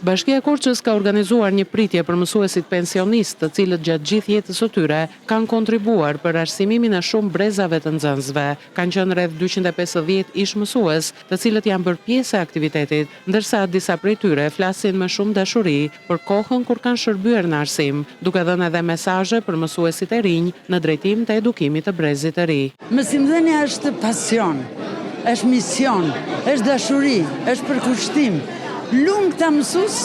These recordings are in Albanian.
Bashkia e Korçës ka organizuar një pritje për mësuesit pensionistë, të cilët gjatë gjithë jetës së tyre kanë kontribuar për arsimimin e shumë brezave të nxënësve. Kanë qenë rreth 250 ish-mësues, të cilët janë bërë pjesë e aktivitetit, ndërsa disa prej tyre flasin me shumë dashuri për kohën kur kanë shërbyer në arsim, duke dhënë edhe mesazhe për mësuesit e rinj në drejtim të edukimit të brezit të ri. Mësimdhënia është pasion, është mision, është dashuri, është përkushtim. Lum këta mësues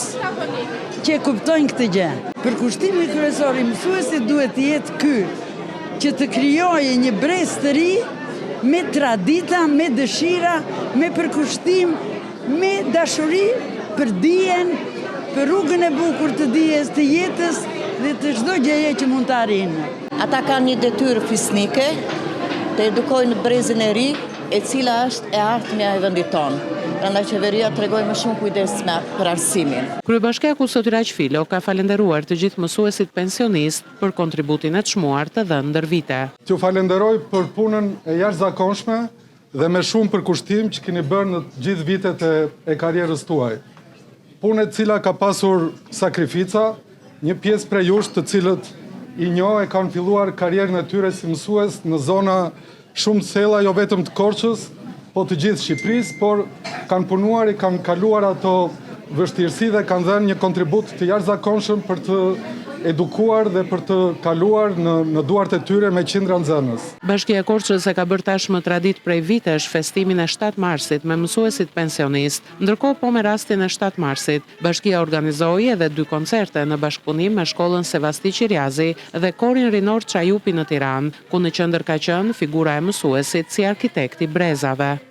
që e kuptojnë këtë gjë. Përkushtimi kryesor i mësuesit duhet të jetë ky, që të krijojë një brez të ri me tradita, me dëshira, me përkushtim, me dashuri për dijen, për rrugën e bukur të dijes, të jetës dhe të çdo gjëje që mund të arrijnë. Ata kanë një detyrë fisnike, të edukojnë brezin e ri, e cila është e ardhmja e vendit tonë. Prandaj qeveria tregoi më shumë kujdes me për arsimin. Kryebashkiaku Sotiraq Filo ka falënderuar të gjithë mësuesit pensionistë për kontributin e çmuar të dhënë ndër vite. T'ju falenderoj për punën e jashtëzakonshme dhe me shumë përkushtim që keni bërë në të gjithë vitet e, e karrierës tuaj. Punë e cila ka pasur sakrifica, një pjesë prej jush të cilët i njoh e kanë filluar karrierën e tyre si mësues në zona shumë të thella, jo vetëm të Korçës, po të gjithë Shqipërisë, por kanë punuar, i kanë kaluar ato vështirësi dhe kanë dhënë një kontribut të jashtëzakonshëm për të edukuar dhe për të kaluar në, në duart e tyre me qindra nxënës. Bashkia e Korçës e ka bërë tashmë traditë prej vitesh festimin e 7 marsit me mësuesit pensionistë. Ndërkohë po me rastin e 7 marsit, bashkia organizoi edhe dy koncerte në bashkëpunim me shkollën Sevasti Qiriazi dhe korin rinor Çajupi në Tiranë, ku në qendër ka qenë figura e mësuesit si arkitekt i brezave.